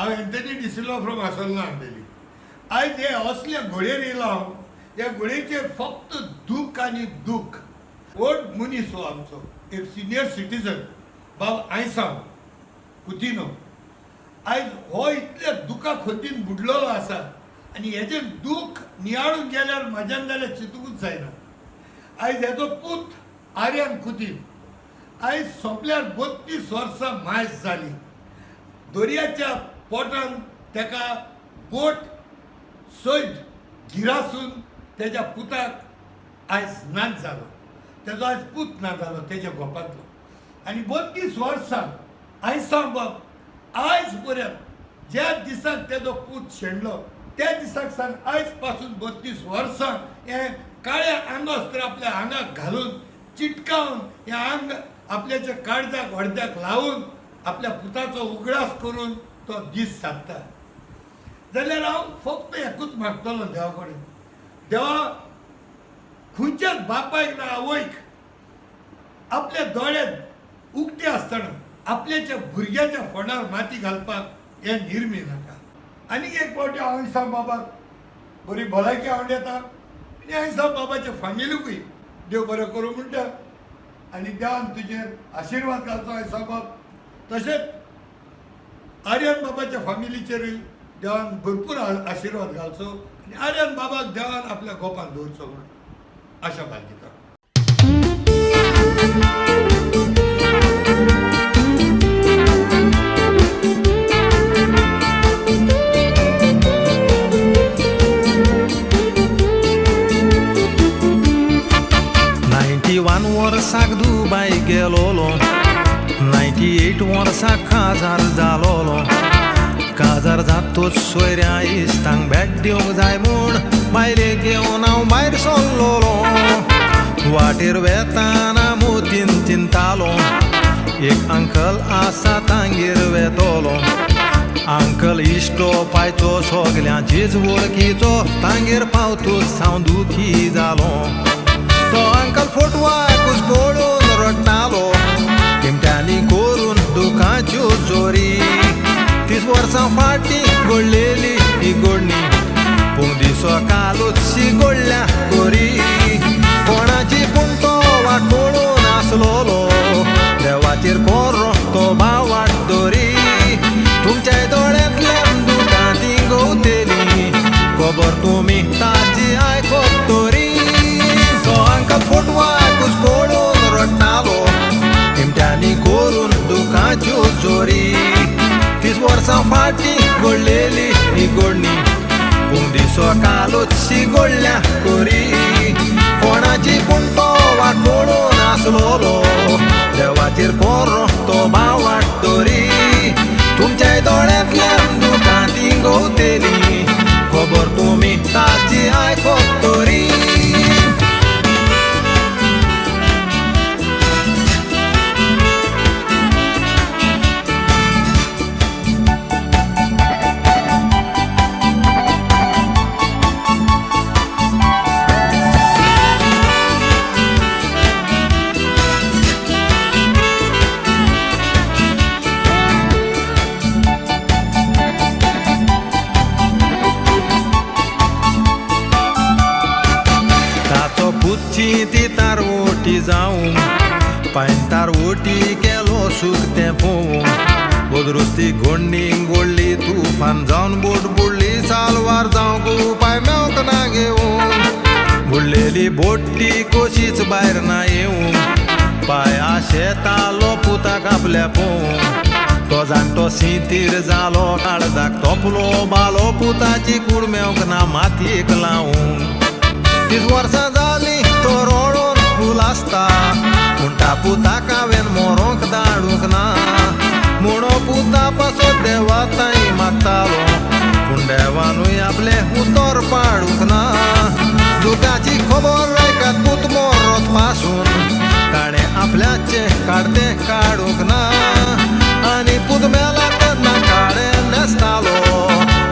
हांव Anthony D'Silva from आसोल्ला Ambelim. आयज हे असल्या घोडयेर येयलो हांव. ह्या घोडयेचेर फक्त दूख आनी दूख. व्हड मनीस हो आमचो, एक सिनियर सिटीजन बाब आयसांव कुतिनो. आयज हो इतल्या दुखा खोतीन बुडलेलो आसा आनी हेजें दूख नियाळून गेल्यार म्हाज्यान जाल्यार चिंतूकूच जायना. आयज हेजो पूत आर्यन कुतीन आयज सोंपल्यार 32 वर्सां मायज जाली. दर्याच्या पोटान तेका बोट सयत गिरासून तेज्या पुताक आयज नाच जालो. तेजो आयज पूत ना जालो तेज्या गोपांतलो. आनी 32 वर्सां आयसांव बाब आयज पर्यंत ज्या दिसाक तेजो पूत शेणलो त्या दिसाक सावन आयज पासून 32 वर्सां हें काळें आंगवस्त्र आपल्या आंगाक घालून चिटकावन हें आंग आपल्याच्या काळजाक अर्द्याक लावन आपल्या पुताचो उगडास करून तो दीस सारता. जाल्यार हांव फक्त एकूच मागतलो देवा कडेन, देवा खंयच्याच बापायक ना आवयक आपल्या दोळे उक्ते आसतना आपल्याच्या भुरग्याच्या फोंडार माती घालपाक हें निर्मी नाका. आनीक एक फावटी हांव आयसांव बाबाक बरी भलायकी आवडटा आनी आयसांव बाबाच्या फामिलीकूय देव बरें करूं म्हणटा आनी देवान तुजेर आशिर्वाद घालचो आयसांव बाब. तशेंच आर्यन बाबाच्या फामिलीचेरूय देवान भरपूर आशिर्वाद घालचो आनी आर्यन बाबाक देवान आपल्या गोपान दवरचो म्हूण आशा बाळगिता. वन वर्साक दुबाय गेलोलो, 98 वर्साक काजार जालोलो. काजार जातूच सोयऱ्या इश्टांक भेट दिवंक जाय म्हूण बायले घेवन हांव भायर सरलोलो. वाटेर वेताना मोतीन चिंतालो, एक अंकल आसा तांगेर वेतलो. अंकल इश्टो पायचो सगल्यांचीच वळखीचो, तांगेर पावतूच हांव दुखी जालो. तो अंकल फोटवाकूच पळोवन रडटालो, चिमट्यांनी करून दुखाच्यो जोरी. 30 वर्सां फाटीं घडलेली ही गोडणी, पूण दिसो कालूच शी घडल्या कोरी. कोणाची पूण तो वाट पळोवन आसलोलो, देवाचेर कोरो तो बावाट दोरी. तुमच्या दोळ्यांतल्यान दुकां ती गवतेली, खबर तुमी ताची आयकत तरी. तो अंकल फोटवाकूच पळोवन रडटालो, चिमट्यांनी करून दुखाच्यो जोरी. 30 वर्सां फाटीं घडलेली ही गोडणी, पूण दिसो कालूच शी घडल्या कोरी. कोणाची पूण तो वाट पळोवन आसलोलो, देवाचेर कोरो तो बावाट दोरी. तुमच्या दोळ्यांतल्यान दुकां ती गवतेली, खबर तुमी ताची आयकत तरी. ती तारवटी जावं पायन तारवटी केलो सूख तें पोवूं. ओदरुस्ती गोंडी गोडली तुफान जावन बोट बुडली, सालवार जावंक उपाय मेवंक ना घेवूं. बुडलेली बोटी कशीच भायर ना येवं, पांय आशेतालो पुताक आपल्या पोवूं. तो जाणटो सिंतीर जालो, काळजाक तोपलो बालो, पुताची कूड मेवंक ना मातयेक लावूं. 30 वर्सां जालीं तो रडोन फूल आसता, म्हणटा पुताक हांवें मोरोंक धाडूंक ना. म्हणो पुता पासत देवा ताई मागतालो, पूण देवानूय आपलें उतर पाडूंक ना. दुखाची खबर आयकात पूत मोरत पासून, ताणें आपल्याचें काडतें काडूंक ना. आनी पूत मेला तेन्ना काळें न्हेसतालो,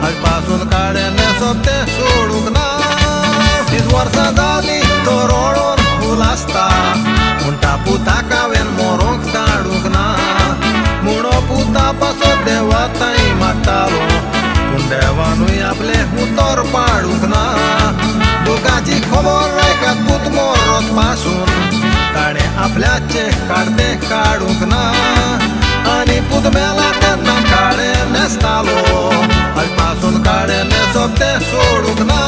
आज पासून काळें न्हेसप तें सोडूंक ना. 30 वर्सां जालीं तो रडोन फूल आसता, म्हणटा पुताक हांवें मोरोंक धाडूंक ना. म्हणो पुता पासत देवा ताई मागतालो, देवानूय आपलें उतर पाडूंक ना. दुखाची खबर आयकात पूत मरत पासून ताणें आपल्याचें काडतें काडूंक ना. आनी पूत मेला तेन्ना काळें न्हेसतालो, आयज पासून काळें न्हेसप तें सोडूंक ना.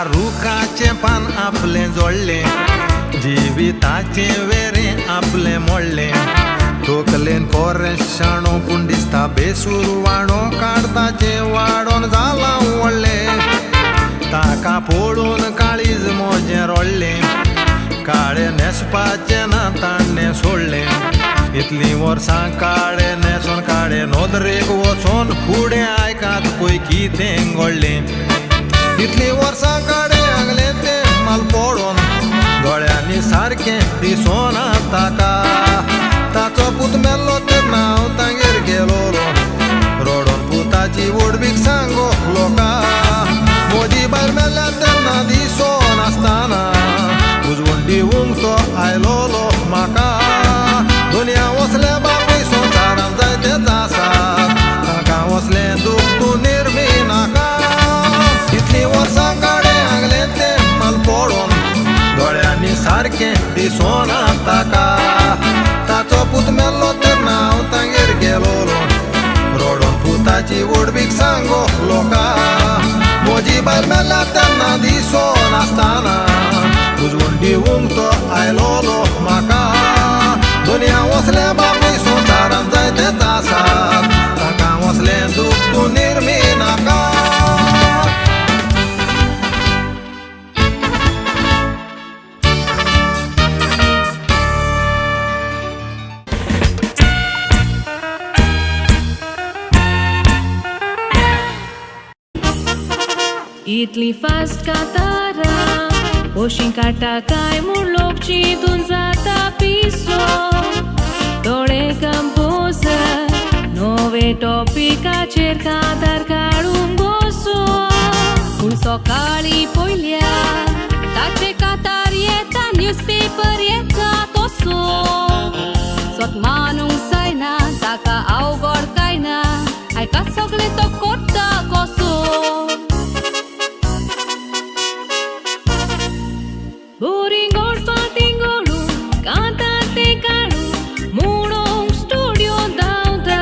रुखाचें पान आपलें जोडलें, जिविताचें वेरें आपलें मोडलें. तकलेन कोरें शाणो पूण दिसता बेसूर वाणो, काडताचें वाडोन जालां व्हडलें. ताका पळोवन काळीज म्हजें रडलें, काळें न्हेसपाचें ना ताणें सोडलें. इतलीं वर्सां काळें न्हेसोन काळें नदरेक वचोन फुडें आयकात पळय कितें घडलें. इतलीं वर्सां काडे हांगलें तें माल पडोन दोळ्यांनी सारकें दिसोना ताका. ताचो पूत मेल्लो तेन्ना हांव तांगेर गेलोलो, रडोन पुताची व्हडवीक सांगो लोका. म्हजी बायल मेल्या तेन्ना दिसोनासतना उजवण दिवंक तो आयलोलो म्हाका. दुनिया वसले बापूय संवसारान जायतेच आसात, ताका वसलें दूख तूं निर्मी नाका. इतलीं वर्सां काडे हांगलें तें माल पडोन दोळ्यांनी सारकें दिसोना ताका. ताचो पूत मेल्लो तेन्ना हांव तांगेर गेलोलो, रडोन पुताची व्हडवीक सांगो लोका. म्हजी बायल मेल्या तेन्ना दिसोनासतना उजवण दिवंक तो आयलोलो म्हाका. दुनिया वसले बापूय संवसारान जायतेच आसात, ताका वसलें दूख तूं निर्मी नाका. इतली फास्ट कातारा ओशी काडटा काय म्हूण लोक चिंतून जाता पिसो. थोडे कंपोजर नवे टॉपिकाचेर कातार काडूंक बसो. पूण सकाळीं पयल्या ताचे कातार येता, न्यूजपेपर येता तसो. सत मानूंक जायना ताका अवघड काय ना, आयकात सगळें तो करता कसो. बोरींग गोडपा गोडू कांता ते काडू म्हणूंक स्टुडियो धांवता.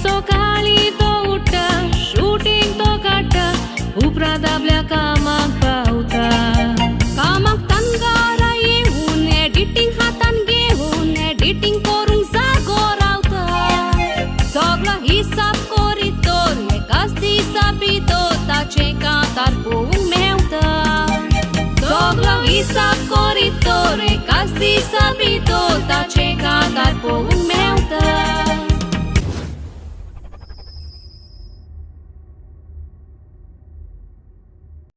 सकाळीं तो उठ्ठा शुटींग तो काडटा, उपरांत आपल्या कामाक पावता. कामाक तंगारा येवन एडिटींग हातान घेवन एडिटींग करूंक जागो रावता. सगळो हिसाब करीत तर एकाच दिसा भितर ताचें कांतार पळोवंक मेवता. सगळो हिसाब करीत तर एकाच दिसा भितर ताचें कांतार पळोवंक मेवता.